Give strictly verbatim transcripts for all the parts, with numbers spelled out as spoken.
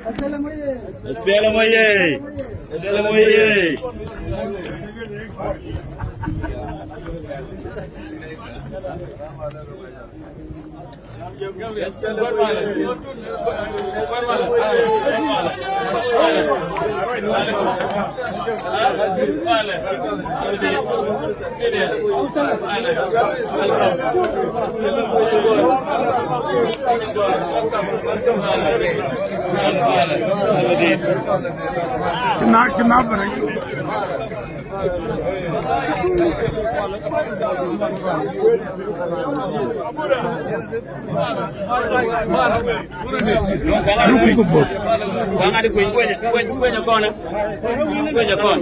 Estela Moye. Estela Moye. Kina, kina bere. Ŋa̱ di kui̱ kuenyɛ kɔn. Kuenyɛ kɔn.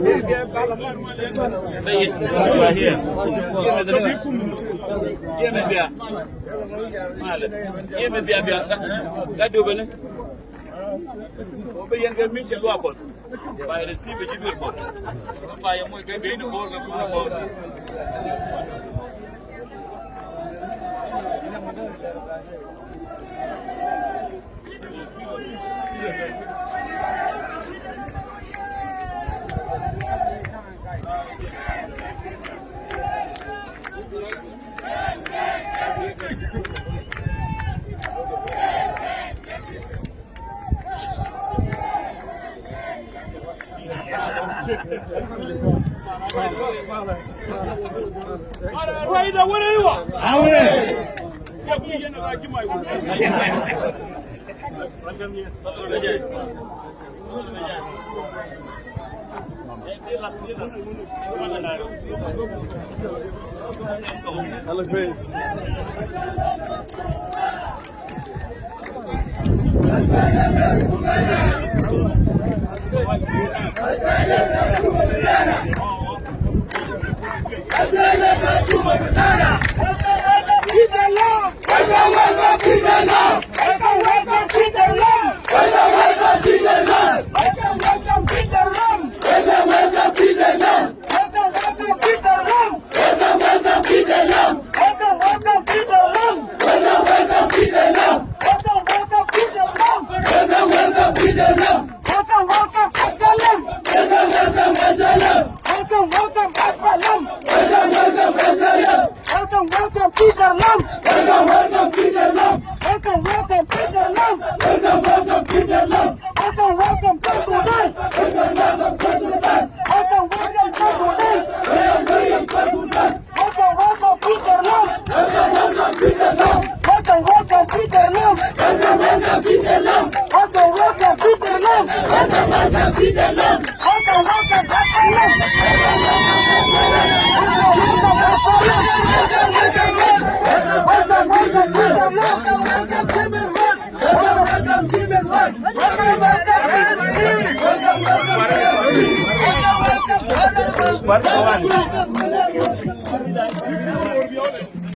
Yie mi bia. Yie mi bia bia. Ka duɔbɛ ni. Bɛ yɛn kɛ mi cɛ luaak kɔn. Ba yɛ receive ji̱ duel bä. Ba yɛ moc kɛ beni bor kɛ kumɛ bor. Welcome, welcome, Peter Lam. Welcome, welcome, Peter Lam. Welcome, welcome, Peter Lam. Welcome, welcome, Peter Lam. Welcome, welcome, Peter Lam. Welcome, welcome, Peter Lam. Welcome, welcome, Peter Lam. Welcome, welcome, Peter Lam. Welcome, welcome, Peter Lam. Welcome, welcome, Peter Lam. Welcome, welcome, South Sudan. Welcome, welcome, South Sudan. Welcome, welcome, South Sudan. Welcome, welcome, Peter Lam. Welcome, welcome, Peter Lam. Welcome, welcome, Peter Lam. Welcome, welcome, Peter Lam. Welcome, welcome, Peter Lam. Welcome, welcome, Peter Lam. Welcome, welcome, Peter Lam. Welcome, welcome, Peter Lam.